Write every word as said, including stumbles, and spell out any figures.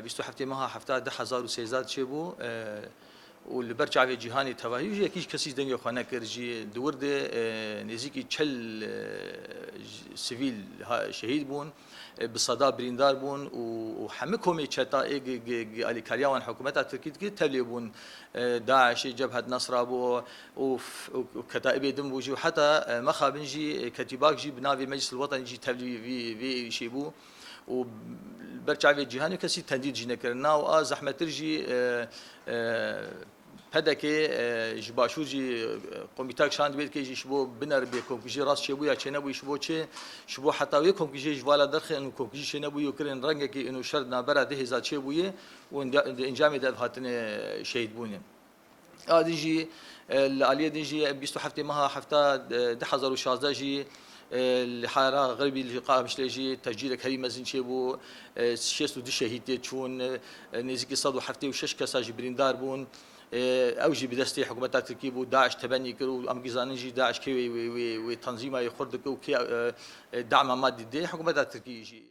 Bîst û heftê meha hefta du hezar û sêzdeh çêbû, e, û li ber çavê cîhanê tevahî jî yekî kesî dengê xwe nekir. Jî di wir de, e, nêzîkî çel, e, sivîl ha-, şehîd bûn, e, bi seda birîndar bûn û, û hemî komê çeta ê gi-, gi-, gi-, alîkariya wan hikûmeta Tirkî dikir tevlî bûn. E, DAIŞê, Cebhet Nesra bû û f-, û, û ketaîbê din bû jî û heta, e, mexabin jî, e, Ketîbak jî bi navê Meclis el Wetenî jî tevlî vî, vî îşê bû û ber çavê cîhanê kesî tendîd jî nekir. Naw a zehmetir jî, e, e, P D K, e, ji başûr jî, e, komîtak şand wê dikê jî ji bo bineribê komkujî rast çêbû ya çênebûyî ji bo çi, ji bo heta wê komkujiyê ji vala derxê û komkujî çênebûyî û kirin rengekî û şer di navbera du hêza çêbûyê û di encamê de ev hatine şehîd bûnê. A din jî, e, li aliyê din jî bîst û heftê meha hefta, e, du hezar û şazdeh jî, e, li Hera Xirbî li Qamişlê jî tecîlek herî mezin çêbû. E, şêst û du şehîd tê çûn, e, nêzîkî sed û heftê û şeş kesa jî birîndar bûn. E, ew jî bi destê hikûmeta Tirkî bû, DAIŞ tebenî kir û em jî zanin jî DAIŞ kê wê, wê, wê, wê tenzîma yê xurt dike û kê, e, e, dama madî dê hikûmeta Tirkî jî.